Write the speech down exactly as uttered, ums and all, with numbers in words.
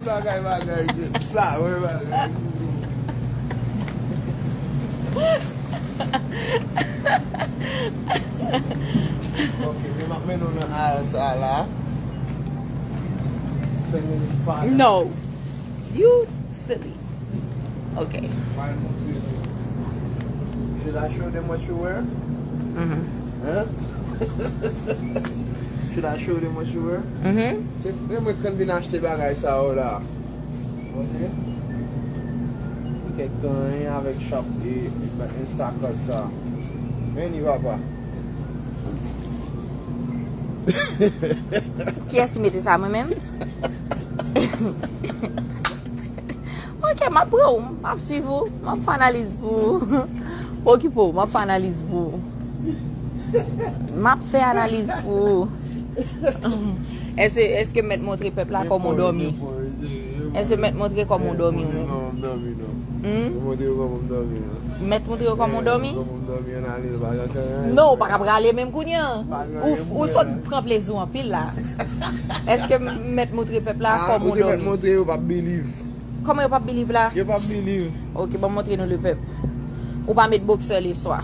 Bagay, bagay, flower, bagay. Ok, men m ap mennen w nan al sa la. Fè menm pa. No. You silly. Ok. Mwen montre nou. Should I show them what you wear? Mhm. Hein? Should I show them what you wear? Mhm. Se mwen k konn vin achte bagay sa yo la. Ok. Ou kèk tan, hein, avèk shop e, e Instacart sa. Men ni papa. Kiyès ki mete sa, mwen menm? Ok, m ap pran ou, m ap swiv ou, m ap fè analiz pou ou. Okipe w, m ap fè analiz pou ou. M ap fè analiz pou ou. Èske, èske m mèt montre pèp la kòman w dòmi? Èske m mèt montre kòman w dòmi ou menm? Hmm? Mèt montre yo kòman w dòmi? Non, ou pa ka prale menm kounye a. Ou, ou sot pran plezi w anpil la. Èske m mèt montre pèp la kòman w dòmi? Montre yo p ap believe. Kòman yo p ap believe la? Yo p ap believe. Ok, ban m montre nou lepèp. Ou pa met boksè leswa.